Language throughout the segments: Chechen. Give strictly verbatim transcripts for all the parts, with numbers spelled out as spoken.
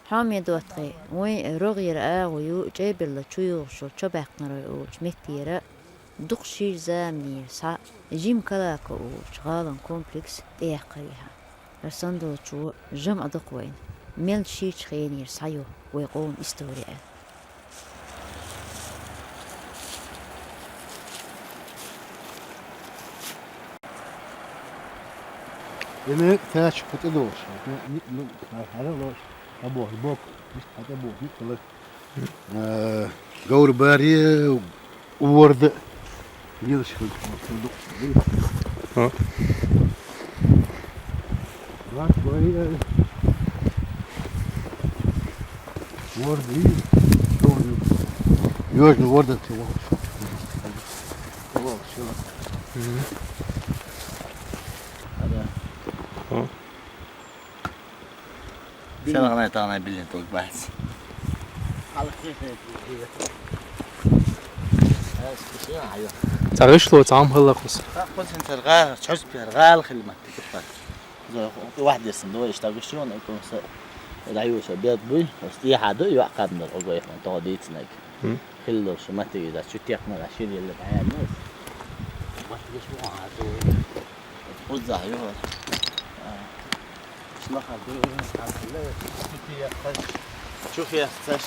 Хьоме доттагӀий, вайн рогӀера агӀо ю ЧӀебелла чуйогӀуш йолча Чабаьккханарой олуча меттера дукха шира заманера схьа Жим Калако олуча гӀалан комплекс тӀеяккхарехьа. ХӀара санна долчо жамӀ дакх вайна, мел ширача хенера схьайоах вай къоман истори аьнна. Дина тача кху тӀе долуш, ну, хьара лош, хьабоху бок, хьатӀе боху хилар. Э, говр баре, ворда. Гилш хилча, хӀа. Ват вай, э, ворда и, говр. Южный ворда ты волш. Волш, ё. Мгм. Ага. Хьа. Сенах гӀанай таханай биллина тӀулг бац. Ца гӀишло, ца хӀума хилла кхуса. Ца кхуса цара гӀа-, чхьожа пер гӀала хилла ма тӀе кхуьттар. Зо, вахь дерсан дой, иштта гуш ю, ну, кхуса дӀаюша бед буй, ас тӀехьа ду, йоӀ кхабнар, огой, хьун, тохо дийцинарг. Хилла шу ма тиги, да, чу текхна, да, шир елла, бӀаьрна. Баш гуш ю, а, ду. Уззахь ю хӀара. А. Шлаха ду, хьалхалла, чу хетташ, чу хетташ.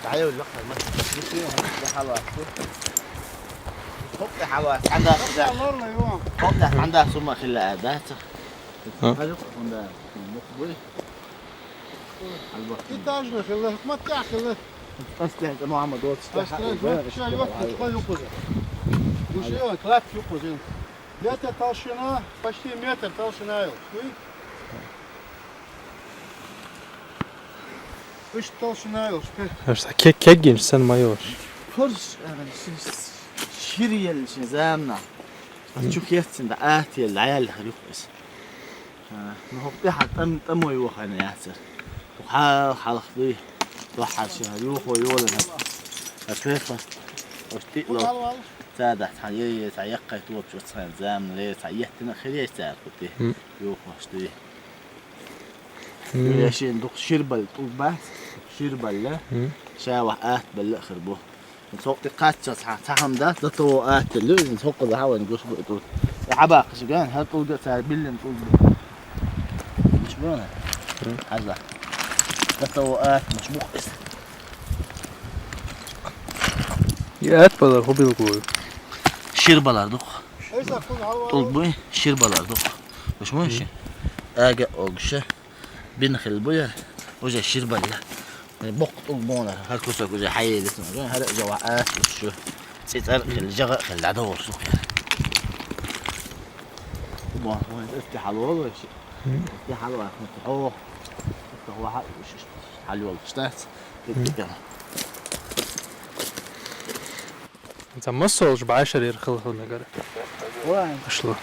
ДӀайолла хӀара ма, чу хьалха, хьалха. ХӀокху тӀе хьалха, цхьаьна дац, да. ХӀокху тӀе цхьаьна дац, хӀума хилла а дац. А? Хьажа, хӀунда, мух буй. Хьалбах. Этажный хилла, хӀукмат тӀехь хилла. Ас тӀехь, Мухьаммад, оцу тӀехь. Ас тӀехь, ша, юкъа, ша, юкъа, ша, юкъа. Уж, ё, клапик юкъа, ё. Где-то толщина, почти метр толщина йолуш, дуй? Уьш толщина йолуш, кхе. Аш са ке-, кеггинчу санна ма йолуш. Корж, э, ши-, ши-, шира елла шен заманахь. Ас чу хеццина, да, атта елла, дӀаяьлла хир юкъа иза. А, ну, хӀокху тӀаьхьа тӀам-, тӀамо йохийна яцара. Хьал-, хьалха дуй, дуьххьара шен юхо йолийна. Ас вехаш, ош тӀе а ло. Ца дахь цхьа е, е, цхьа яккхий топаш оцу хенан заманлера, цхьа еттина хир яц цара кху тӀе. Юхош дуй. Я шен дукха ширбалла тӀулг бац, ширбалла, ша вахь атта балла а хир бу. Цо кхаччалц хьан цхьа хӀама дац, зато атта луьйзина, хӀокхуза хьан вайн гуш бу и тӀулг. И хьабаккхаш ган, хӀара тӀулга цара биллина тӀулг бу. Гуш бу вайн? Хьажа. Зато атта муш мух иза. И атта балар хӀу билггал ю? Ширбалар дукха. ТӀулг буй, ширбалар дукха. Гуш бу ши? Ага огуша. Бин хилла бу яра, уже ширбалла. Боккха тӀулг бу хӀара, хӀара кусок уже хьаелира, уже хӀара уже ваха ацлуш шу. ЦӀе цӀар а хилла, жагӀа а хилла, дӀадогӀур сух яра. Бо, вайн эсте хьалвол вай ши. Эсте хьалвол, хӀун цу хьо. Эсте хьо ваха уьш хьалвол, штац. Ца массо а уьш бӀешарера хала хила мегара. Вай. Ашло.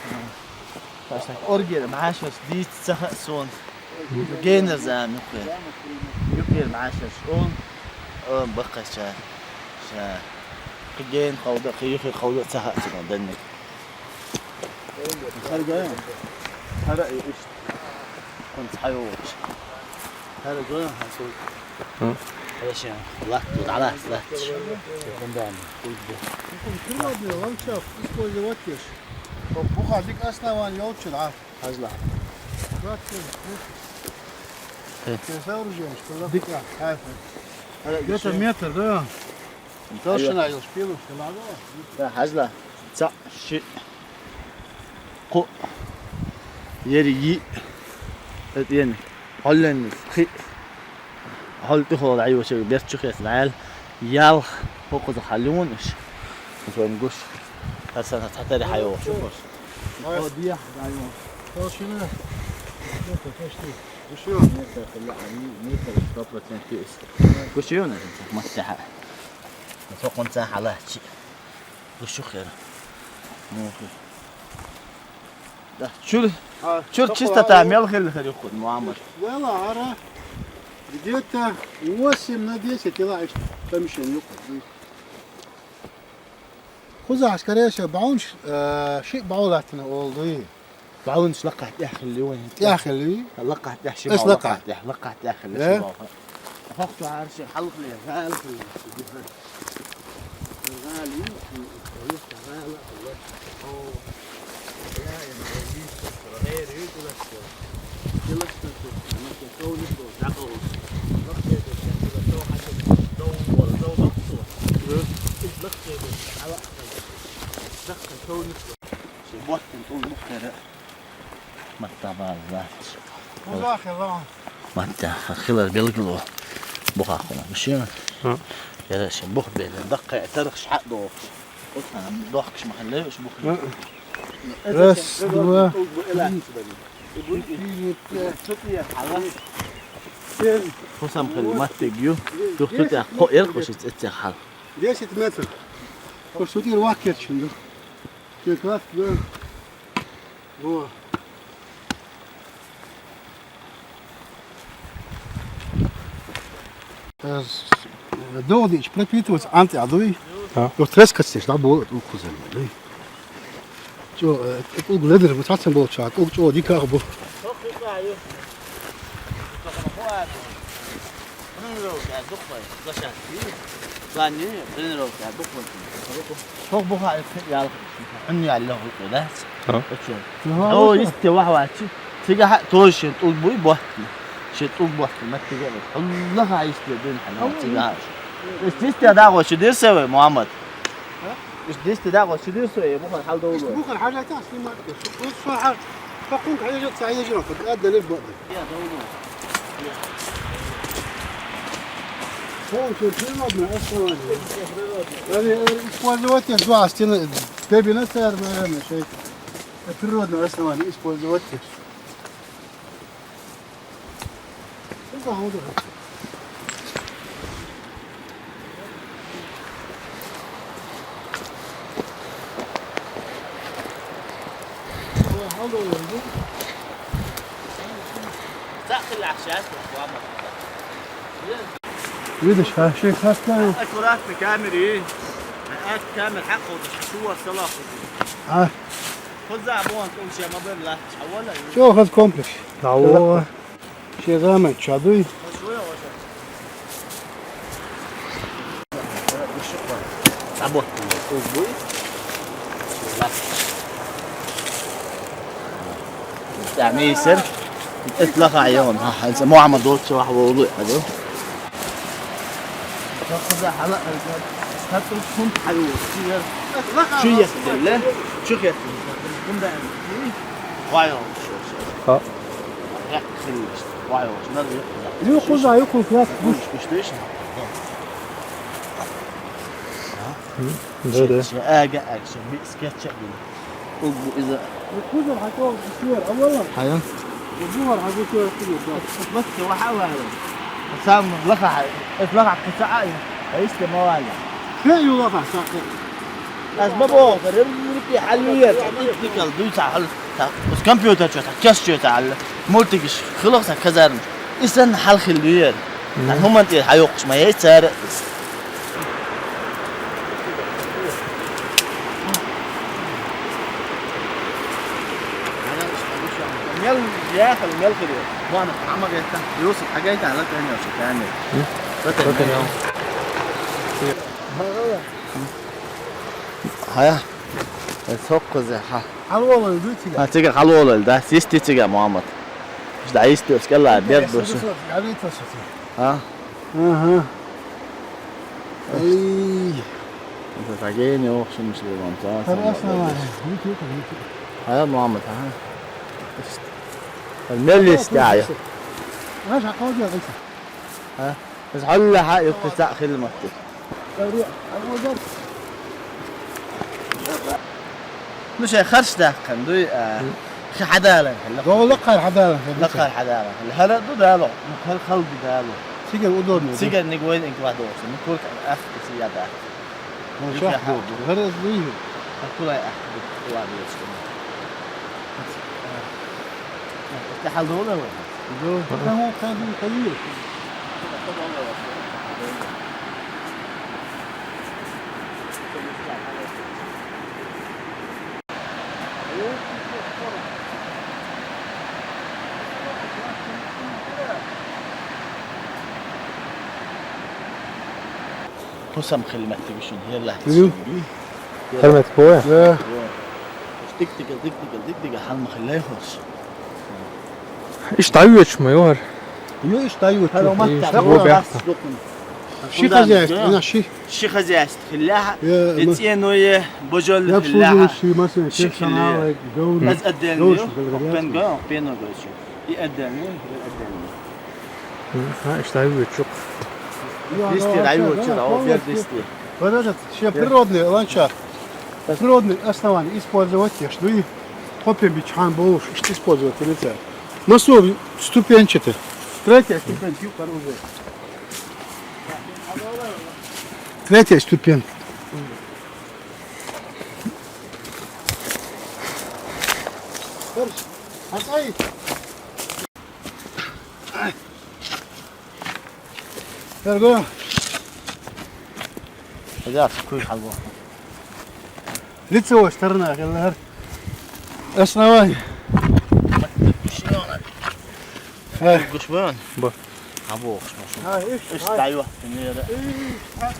Оргера бӀешарш дийца ца хаьа суна. Генар зама юкъе. Юкъера бӀешарш ун. О, баккхача. Ша. Кхин ген ховда, кхин юхе ховда ца хаьа суна данник. Харга. Хара и иш. Кхунца хьайогӀуш. ХӀара гой хьан суй? ХӀу. ХӀара шен латт ду, дӀалаца латташ. Фундамент, кулг ду. Природный ландшафт использовать еш. Буха дика основание йолчу, да? Хьажла. Краткий, ну, те сооружение, что ли? Дика. ХӀара где-то метр, да? Толщина йолуш пилу хила. Да, хьажла. Цхьаъ, шиъ, кхоъ, ерриг йиъ, тӀе тӀена, хьоллен, кхиъ. Хьол тӀехула дӀайошург берд чу хеца дӀаяьлла, ялх, хӀокхуза хьаллуна уьш. Уьш вайн гуш. ХӀара санна цхьа тари хьайогӀуш ю хӀорш. Хьо дехьа дӀайогӀуш. Толщина. Метр почти. Гуш ю? Метр хила, метр сто процентов ю иза. Гуш ю, маттехьа. Со кхунца хьалаьцчи. Гуш ю хера. Мухи. Да, чур, а, чур чистота мел хилла хир юххуд, Мухаммад. Вела, ара. Где-то восемь на десять кило помещение юххуд. Кхузахь, скорее всего, бӀаьвнаш, э, шиъ бӀаьв латтина олу дуй. بعونش لقح تأخر اللي وين؟ تأخر اللي؟ لقح تأخر شي، لقح تأخر، لقح تأخر اللي شي. فقط عارش حلق لي، غالق لي. غالي، غالي، غالي. متى بالذات. متى خلال بيلقلو. بخاخنا مشينا. يا شن بخ بين دقة ترخش حق دوخ. دوخكش محلوش بخ. بس دوا. Хусам хэл маттегю. Духтутя хо эрхуш иця хал. Десять метров. Хусутир вакет шинду. Киркас. Во. Э, с-, э, долдич пропитывается антиадуй. А. Вот трескать здесь, да, было, ну, кузен, да. Чё, э, э, уг ледер, вот сатсан был чак, уг чё, дика бу. Тренировка духвай, площадки. Плане тренировка духвай. Çok bu hayır ya. Ünlü ya lafı da. Ha. О, исти вахвачи. Тига ха тоже шен тул буй бохтни. Шен тул бохтни, маттига. Аллах айсти дин хана тига. Исти да го ши дирсе ве, Мухаммад. Иш дисти дагъва чидирсо, э, бухар хьал давлу. Бухар хьал дайта, снимать. Ус хьал. Факун хьал яжат, са яжат, факун адда лир бакъда. Я давлу. Полностью природное основание. Они, э, использовать их два стены, бебина, наверное, шейк. Природное основание использовать их. Видишь, а, шейх, как там? Аккуратно, камеры. От камер حقه, شو هو السلاح. А. خذ زعبون، كل شيء ما بين لا تحولها. شو أخذ كومبلكس؟ لا، هو شي غامق، شادوي. تعبوت. يعني يصير. اطلق عيون، ها، هسه مو عم دوت شو راح بقوله، حلو. تاخذ حلقة، حتى تكون حلوة. شو يا سيدي؟ شو يا سيدي؟ Vay olmuş. Ha. Yak kırılmış. Vay olmuş. Nerede yok? Yok, o da yok, o da yok. Kuş, kuş değiş mi? Hı, böyle. Şey, şey, aga, aga, şey, bir skeç yapayım. Bu, bu, iza. Kudur, hadi o, kudur, alalım. Hayır. Kudur, hadi o, kudur. Bak, ki, waxa waaye. Saan la qaxay. Is la qax ku sacay. Hayste ma waaye. Kee yu la qax saqay. Asbabo, garirki xaliyar. Tikal du sa hal. Bas computer chota, kes chota al. Multigish, khulaq sa kazarn. Isan hal khiliyar. Hum anti hayuq ma yay sar. Mel, ya, mel kiri. Muhammad, ama gayta. Yusuf, hagayta, ala tani, ala tani. Hı? Zaten. Haya. E, çok güzel, ha. Halvolan, du tiga. Ha, tiga halvolan, da. Siz tiga, Muhammad. İşte, istiyoruz ki Allah, bir dursun. Ha? Aha. Ay. Mesela gene yok şimdi şey var. Sağ ol. Hayır, Muhammed, ha. İşte. Mellis ya. Aşağı kaldı ya. Ha? Biz hallaha yok, bir takıl mı? Muşe harç da kan duy. Xi hadalan. Doğru, laqar hadalan. Laqar hadalan. Hala du dalo. Hal qalbi dalo. Sigan udorno. Sigan nig weyn ink wahdo. Mikul kan af siyada. Muşe bu. Garaz duy. Kulay ah. Kulay. Tahal doğru. Doğru. Tamam, kalbim kayıyor. Хусам хилметтиг шун херлахь. Мгм. Хилметтиг бу, я? Я. Тик-тик, тик-тик, тик-тик, хьалма хиллай хос. Иштта дӀайоьдуш ма ю хӀара. Ю, иштта дӀайоьдуш. ХӀара ма Иштта дӀайоьдуш. Бо бехк. Ши хозяйство, на ши. Ши хозяйство хиллехь, я, и ма- цӀенои, божолли я хиллехь. Обслуживающий машина, ши персонал, хиллехь. Говр. Аз отдельный, говр, говр, пен говр, пен говр. И отдельный, и отдельный. М, а, иштта дӀайоьдуш. Дисте дӀайоьдуш, а, вот дисте. Вот этот, все природный ландшафт. Природный основание использовать еш. Ну и хоппен бичхан болуш, использовать лица. Массово ступенчатый. Третья ступень, юкар уже. Третья ступень. Хорошо. Ацай. Эрго. Хозяйство куй хьалбо. Лицевой сторона, хилар. Основание. Э. Гуш бан? Бо. Або, а, иш, иш ай. Даю, не да. Иш, а.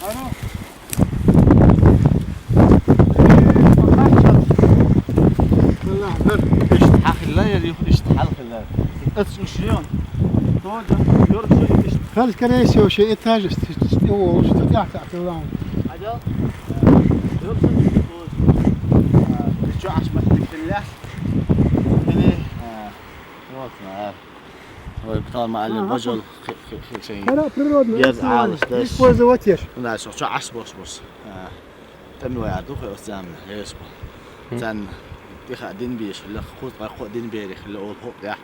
А ну. Иштта хьалхилла, я юх иштта хьалхилла. Эц уж ён. Тоже ёрчу иштта. Хал, скорее всего, вообще этаж с-, с-, с-, его, что я так, так, так. Адал? Ёрчу иштта тоже. А, ты чё, аж мастер хилла? Или, а, вот, а. Ой, бутал ма алли, ага, божол, хи-, хи-, хи-, шей. Хара природный. Герз основание. Алыш, деш. Использовать еш. Да, шо, шо, аш бош, бош. А. Тем вая духе ос замна, еш бо. М. Зан, тиха дин биш, ле хуз ткъай кхо дин бери, ле ол хо, я.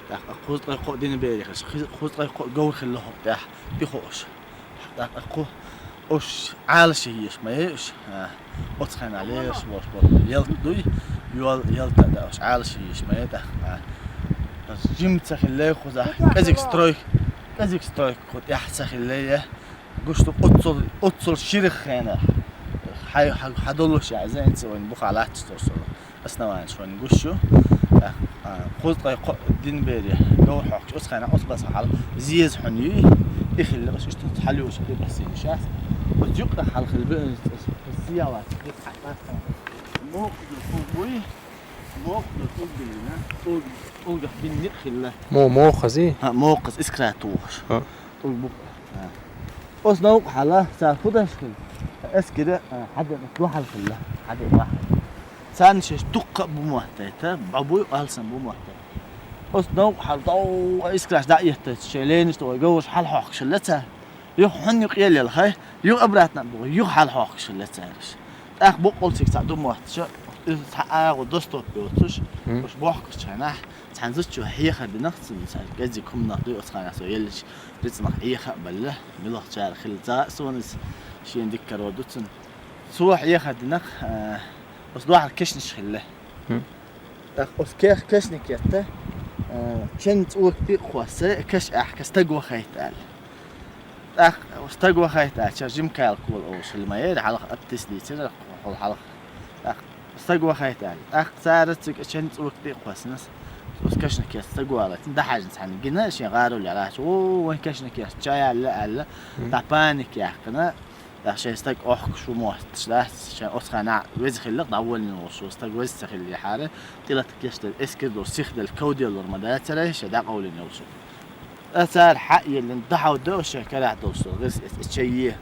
Я, хуз ткъай кхо дин бери, хуз ткъай кхо говр, ле хо, я. Тихо ош. ТӀаккха кху ош Ӏалашъеш ма еш, а, оцхьана леш бош бош. Ялт дуй, йол, ялта да ош Ӏалашъеш ма е тӀаккха. Жим ца хилле хуза, кӀезиг строй, кӀезиг строй кху тӀехь ца хилле е. Гуш ду оццул, оццул ширх хенах. Хьай, хьа, хьа долуш я, зен ца вайн буха латт тосула. Основание шоана гуш ю. А, кхузткъе кхо дин бери, говр хьокхуш, оцу хенахь оцу баса хьал, зеза хьуна юй, и хилла, оцу иштта хьалюш, и басийна шац. Оцу юкъа хьал хила беънаш, оцу зиявац, и хьакъас. Моху ду, ху буй, моху ду, ху биллина, ху, ху гах бинни хилла. Мо, мохази? Ха, мохаз искра тухуш. Ха. Уг бу-, а. Оцу новкъа хьала, цара хӀу даш хила? Эскира, а, хьаде, духьал хила, хьаде, духьал. Царна шаьш дуккха а бу моттайта, бӀа буй, алсан бу моттайта. Оцу новкъа хьала, дов, искраш дӀа а еттайта, шайн ленаш тӀе вай говраш хьалхьохкуш хилла цара. Юха хьунна юкъе лелхай, юха обратно а бу, юха хьалхьохкуш хилла цараш. ТӀаккха боккъалциг цхьа ду мотташа, иза цхьа агӀо доступ йоцуш, уж бохкучу хенахь, цхьана зудчо хьехар динарх цунна, цхьа кӀеззиг хӀуманах дуй оцу ханах со еллачу рицкъанах Ӏеха а балла, муьлхачара хилла ца а сонас, шена дика карор ду цунна. Цо хьехар динарх, а, оцу дуьхьал кешнаш хилла. ТӀаккха оцу кеш-, кешна кетта, а, чен цӀока тӀе а кхосса, кеш аьхка стаг вахайта аьлла. ТӀаккха стаг вахайта аьлча, жима кхел кола олуш хила ма яра, хьалха аптис дийцира, хьол хьалха. ТӀаккха стаг вахайта аьлла. ТӀаккха цара цига чен цӀока тӀе а кхоссанас, оцу кешна кетта стаг валайтина, дӀахьаьжна цхьаьна гина, шен гӀароле лаьцна, о, вайн кешна кетта ча яьлла аьлла, дӀа паника яьккхина, тӀаккха шайн стаг охкуш ву мотташ дац, шайн оцу ханахь веза хилла, дӀаволлина волуш ву, стаг веза ца хиллехьара, тӀелатта гечдар эскар долу сихдала ковделлур ма дацара, шайн дӀакъовлина йолуш ву. Ткъа цара хьа а еллина, дӀахьовдо шайн карахь долуш долу гӀирс эца, эца чайе.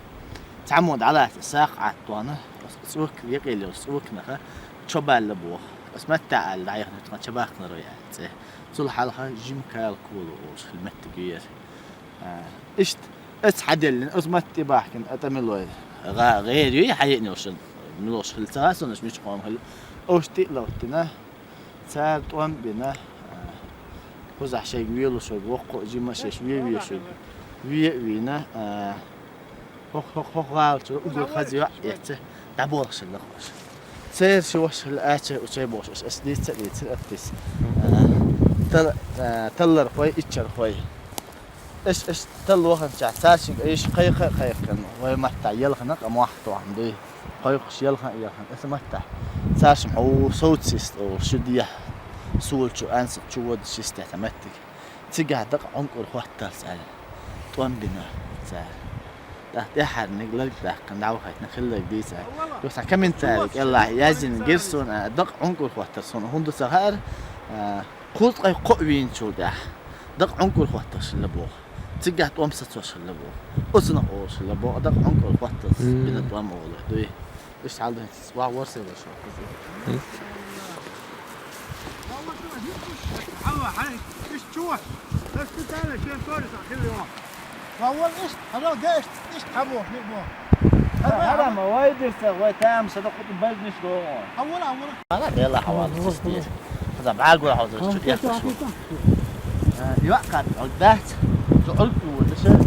Цхьаммо дӀалаца сакха Ӏаттона, оцу цӀока, якъелла йолу цӀоканаха, чо баьлла боху. Оцу маттахь аьлла, дӀаяхна тхан ча баккхинарой аьлла цӀе. Цул хьалха жима кала кула олуш хила меттиг яра. А, иштта, эца хьаделлина, оцу матта тӀе бахкина, а тӀамилой. ГӀа-, гӀер юй, хьаеъна йолуш, милош хила ца гӀа, сонаш мича къом хила. Оцу тӀе а ловттина, цара тӀом а бина, а, кхузахь шайга велуш верг, воккха а жима шаьш ве вешверг, ве а вийна, а, хӀокху, хӀокху, хӀокху гӀала чуьра уггар хаза йоӀ а эцна, дӀаболхуш хилла хӀорш. Церан ши ваша хилла Ачай, Учай бохуш, аша, аша дийца а дийцира, аптис. А, тал-, а, таллархой, иччархой. Аша, аша талла ваханчохь, цара шиъ айша кхайкха а кхайкхина, вай маттахь ялхана а мохь тохна дуй. Кхойкхуш ялхан а ялхана, аса маттахь. Царшимма хьо совцийста олуш, шу дехьа, сола чу, анса чу вода шистехь цхьа меттиг. Цигахь дакъа Ӏункъур хӀотталц аьлла, тӀом бина цара. ТӀаккха тӀеххьарниг ларг даьккхина, дӀавахийтина хилларг дийца. Юха цхьа комментарий кӀелахь яздина гира суна, а, дакъа Ӏункур хӀоттар суна, хӀунда ца хаьара, а, кхузткъе кхоъ вийначул тӀехьа дакъа Ӏункур хӀотташ хилла боху. Цигахь тӀом сацош хилла боху. Оцунах олуш хилла боху, дакъа Ӏункур хӀотташ бина тӀом олуш дуй. Иштта хьал ду хӀинца, ваха ворсе ваша. Ма вон иштта, хьажал, де иштта, иштта хьабоху, хӀиъ боху. ХӀара ма вай дирца, вай тамашийна кху тӀе баьзнаш догӀу. Хьавала, хьавала. Ана дела хьавала, чистиш. Хаза бӀагур хьоза, чу дехкаш. Юаккхат, Ӏуд дац. Цу Ӏуд ву, даша.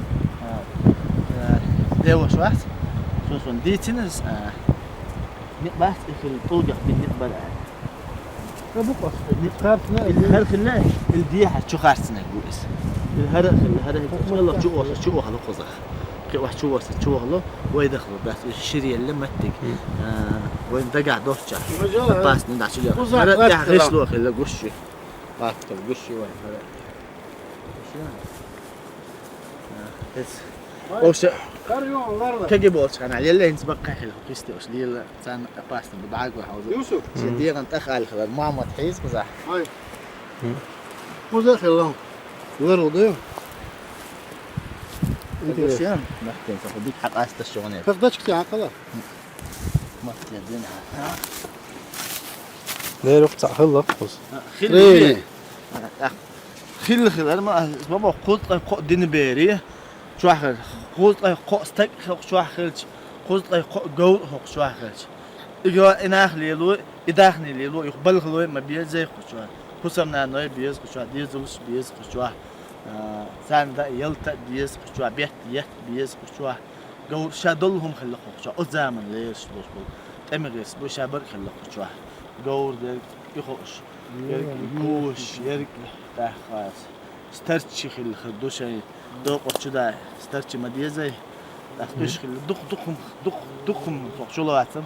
Деваш вац. Сусун дийцинас, а, ниъ бац, и хила тӀулгах бин ниъ бара. Ил хӀара хилла, ил дехьа чу харцнарг ву иза. Ил хӀара а хилла, хӀара хилла, чу оха, чу оха лукхузах. Кхин охьа чу ворса, чу оха лу, вай дахлу дац, иза шире елла маттиг. А, вайн дагахь доцчахь. Пасна дӀа чу яха. ХӀара тӀехь гӀишло хилла гуш ю. Паскал гуш ю вайн хӀара. Гуш ю. А, эс. Оша. Кеги болчу хана, елла хӀинца баккхий хила, хӀу кисти ош лела. Царна опасно бу, бӀаьргур хьовза. Юсуп. Шен дегӀан тӀе хала хилар, Мохьмад хьийза кхузахь. Ой. Кхуза хилла. Лару ду. Интересно. Нахтен са хӀу бит хьакъасташ шугӀане. Как дачки хьакъала? Махтен дин хьа. Леру цхьа хилла кхуз. Хилла. Хилла хилар ма, бабо, кхузткъе кхоъ дина бери. Чохь хилча, кхузткъе кхоъ стаг хӀокху чохь хилча, кхузткъе кхоъ говр хӀокху чохь хилча. И го и нах лело, и дахни лело, юха балхалой ма беза кху чохь. ХӀусамнаной беза кху чохь, дезалш беза кху чохь. А, царна дан ялта а беза кху чохь, бетта етта беза кху чохь. Говр ша долу хӀума хилла кху чохь. Оцу заман лераш долуш болу тӀеман гӀирс бу, ша бара хилла кху чохь. Говр дерг, и хууш, ерг юуш, ерг тӀаьххьа. Старчи хилла хир ду шайн докъо чу дай, старчи ма дезай. Ас уьш хилла дукха, дукха хӀума, дукха, дукха хӀума хӀокху чу лоцам.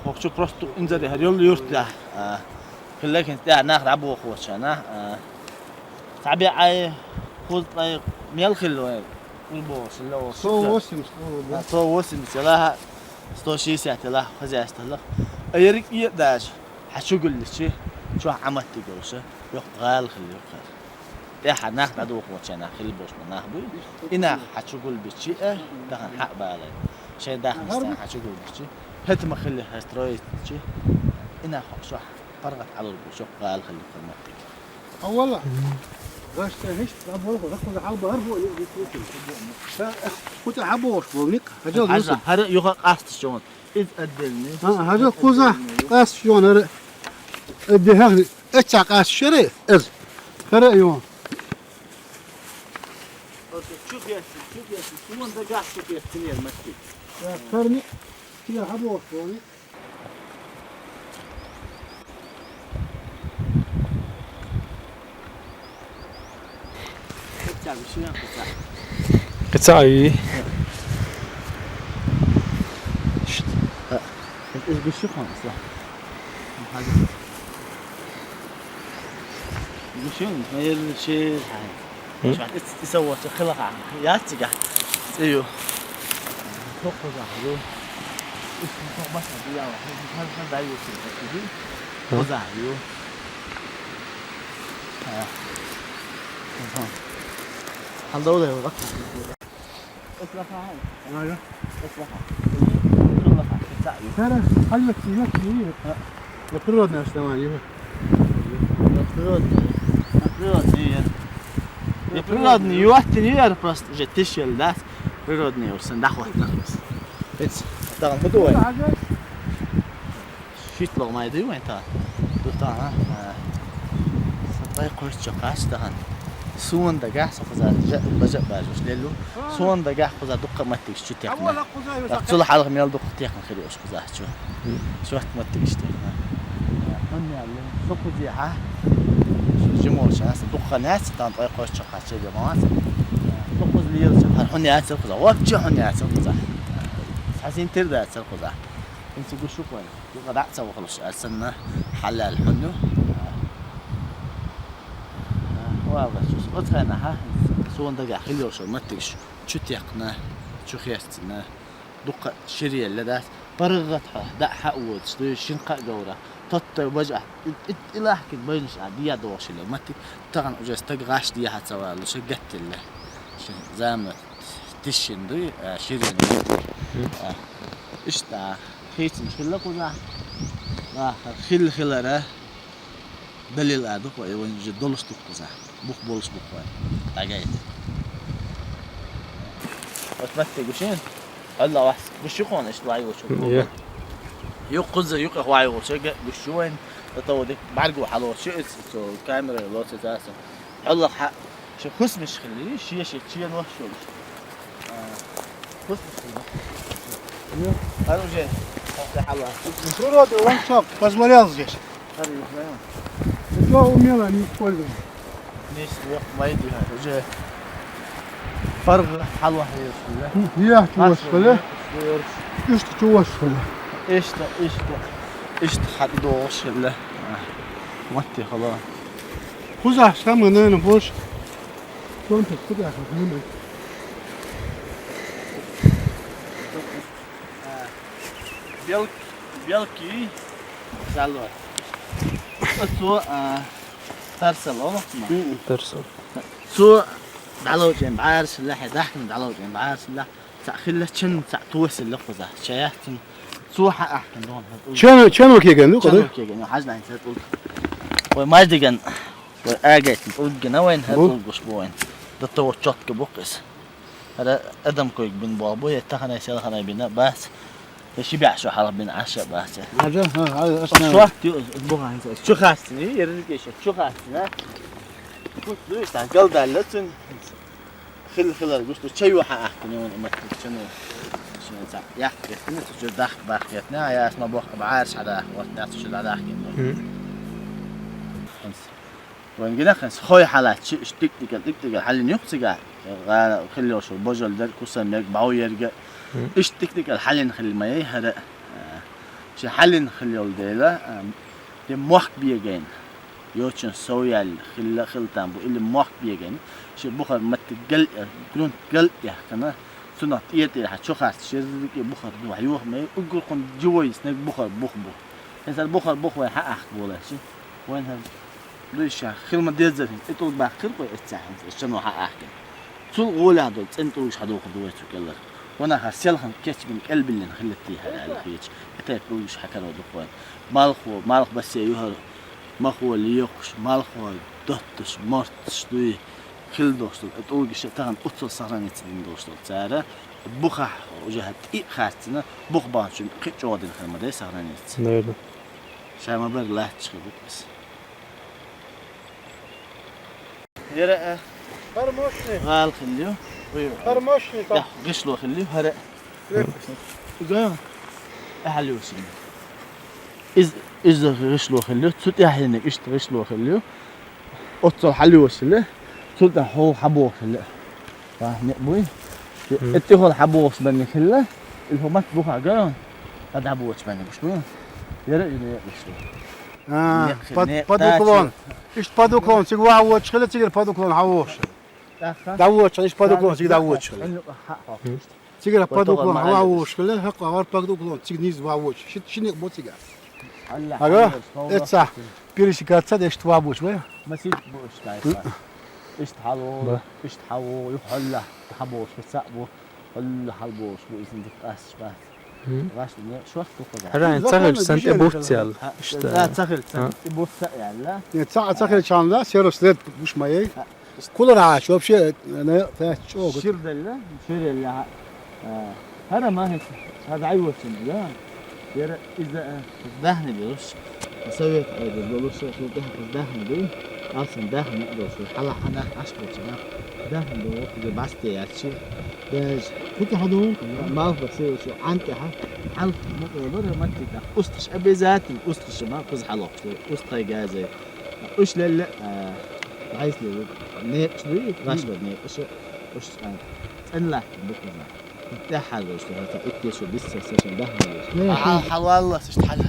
ХӀокху чу просто дукха инзаре хӀара йолу юрт яхь. А, хилла хӀинца тӀаьхьа нах дӀабохоча нах. А, цхьа беӀай, кхузткъе мел хилла вай, ур бохуш хилла вай. Сто восемьдесят ур бу. А, сто восемьдесят лаха, сто шестьдесят лаха, хозяйство лаха. А ерг и даже. Хьан чу гулличи, чохь Ӏаматтиг йолуша, йоккха гӀала хилла юккхара. ТӀаьхьа нах дӀадохоча нах хилла болуш ма нах буй. И нах хьан чу гулбичи а, тахана хьаъ балай. Шайн дахнаш цхьаьна хьан чу гулбичи, хӀета ма хилла хьан строитчи, и нах хьо шохь паргӀат Ӏалур бу, йоккха гӀала хилла юккхара маттиг. Хьавала. Гаш тӀе хӀист, а болх, ракхуза хьалба, хӀар бо, ю, ю, ю, ю. Ша, кху тӀе хьабохуш болу никъ, хьажал, хьажал, Юсуп. ХӀара юха къасташ чу ван. Иза отдельный. А, хьажа кхуза къаста шуна хӀара. Э, де хьахри, эццахь къаста шера, эз. ХӀара а ю. Оцу чу бесси, чу бесси, суна дагахь чу бесси, цинера мастик. Э, хӀарни, кида хьабоху шуна? Кхин цхьа а ю. Иза гуш ю хьуна, аса. Гуш ю, ма елла ши хьайн. М? Ша, ис-, иса воцу хила ха. Яц цигахь. ЦӀе ю. Хо кхузахь ю. Ис хо баса ду яла. Хан, хан, хан, дай ю цигахь. М? Кхузахь ю. А. Хан. Хан дов дай вац. Ис лаха хьай. Ага. Ис лаха. Ис лаха. Ис лаха. Ара, хьаллак ю, ю. А. На природное основание. На природное. На природное. Я природный, юаттин яр просто уже тишел, да? Природный уж сан дахват нахмас. Эц, таган худой. Шитло май ду вайн та. Ду та, а? А. Сатай кхош чакаш таган. Суон дагах, со хаза, жа, бажа, бажа, уж лелу. Суон дагах хаза дукха маттиг шу техна. Цул хьалха мел дукха техна хири уж хаза чу. Шот маттиг иш техна. Хьун ял, со кузе, а? Жимо шас, дукха нес, тан тай кхош чакаш, че де мас. Дукха лиел чакаш, хьун ял, цел хаза. Вообще хьун ял, цел хаза. Сасин тир да, цел хаза. Ин цу гушу кой. Юха дӀа ца вахалуш, ар санна хьалал хьуну. Ва ва, чус оцхайна, ха? Суон дагахь хилла йолуш маттигаш чу текхна. Чу хестина. Дукха ширелла дац. Паргъат хьо, да хьа водаш, ду шин кха говра. Тоттой бажа. Ит, ит, илахкин бажнаш а, дия дошила. Мати таган уже стаг гаш дия хацавалу, ше гаттилла. Ши замна тишин ду, а, ширин. А, ишта, хейцин шилла куза. А, хил хилара. Далил а дукха, и вон же долуш дукха за. Бух болуш бух вай. Тагайт. Вот матте гушин. Алла вас. Гушу кон иш вай гушу. Я. Юк куза юк вай гушу. Гушу вайн. Это вот баргу хало. Шу ис камера лоци заса. Алла ха. Шу хусмиш хили. Ши ши чиен ваш шулуш. Хусмиш хили. Ар уже. Алла. Природа, ландшафт позволял здесь. Ар не знаю. Никто умело не использовал. Неш вай дигар уже. Паргъа хьалвахьеш хилла. Хм, я чуваш хилла. Ишта чуваш хилла. Ишта, ишта. Ишта хьадогъуш хилла. Матте хала. Хуза самый, наверное, больше. Тон тут куда хилла. Белки, белки. Залва. Цо, а, тарсал олохма. Тарсал. Цо далавчен баарсла, хе дахна далавчен баарсла. Ца хилла чин, ца туасилла куза. Чаяхтин. Цо ха ахтин дон. Чан, чан океген, ну, Чан куда? Океген, хажлайн сат улк. Ой, маждиген. Ой, агайтин улгина вайн, хат улгуш боин. До того чётко букыс. Ара адам койг бин бобу, я тахана сел хана бина бас. Я шибя шо халах бин аша бас. Аджа, ха, ха, ха. Шо ти буган. Чу хасни, ерге шо, чу хасни. Кут дуй та галдалла цун. Хил хилар гушту чаю ха ахтни он мат чану. Шо та. Я, я, не чу дах бах, я, я, сма бох, баарш хада, вот, я, чу дах кин. Вон гина хас хой халат чи иш тик тик тик тик халин юк сига. Га хил ёшур божол дер куса мег бау ерге. Иш тик тик халин хил май хара. Чи халин хил ёл дела. Де мох биеген. Ёчен соял хилла хилтан бу или мох биеген. Чи бухар мат гал грунт гал яхкана. Цунат иетер ха чухас шерзики бухар ду юх май угур кун живой снег бухар бух бу. Хесар бухар бух вай ха ах бола чи. Вайн ха Дуйша, хилма дезер, итул бахкыр кой эцахан, эшано ха ахкин. Цул гула дол, центруш хадо худуй цукеллар. Вона ха селхан кечбин калбиллин хилти ха алхич. Эта тулш хакаро дукван. Малхо, малх басе юхар, махо лиёкш, малхо доттш, мортш дуй. Хил доштул, итул гише тахан уцул сахранец дин доштул. Цара, буха, уже хат и харцина, бух банчун, кичодин хилма дей сахранец. Наверное. Шама бер лач хибукс. Яра, а, Хар мощный. Гал хиллю. Ой. Хар мощный, Я, так. Гишло хиллю, харе. Крепкий. Уга. Ахалю син. Из, из гишло хиллю. Цут яхине ишт гишло хиллю. Отцол халю силе. Цут да хол хабо хиллю. Ва, не буй. Эти хол хабо силе не хиллю. Ил хомат буха га. Ада буч бани буш бу. Яра ине гишло. А, под, под уклон. Ишт под уклон, циг ва вочхиле, цигер под уклон ха вошхиле. Да вочхиле, ишт под уклон, циг да вочхиле. Цигер под уклон ха вошхиле, хак авар под уклон, циг низ ва воч. Шит шине бо цига. Ага, эца пересекаться да ишт ва воч бе. Масит бу иштай. Ишт хало, ишт хаво, юхалла, хабош, сабу. Алла хал бош бу изин дик ас бат. Ваш не швах ту куда. Ара, цагыл сен те бурцял. Ишта. Да, цагыл сен. И бурца яла. Не, ца цагыл чанла, сервис лет буш май. Кулар аш вообще не та чогут. Ширдалла, ширдалла. Хара ма хес. Хада айвочин, да. Яра из дахни бирус. Совет айдер болуш, шу дахни дахни бу. Алсын дахни болуш. Хала хана аш болчана. Дахни бу, де басте ячи. Дэж. Кути хадун, мал басе шу анте ха. Хал мукъе бара матти да. Усташ обязательно, усташ ма куз халош. Устай газе. Уш лелле, гайс ле. Не, шу, гаш бо не. Шу, уш ан. Цен ла, бу кузна. Тахал уш, та итте шу бисса сашан дахни. Не, шу. Хал валла саш халал.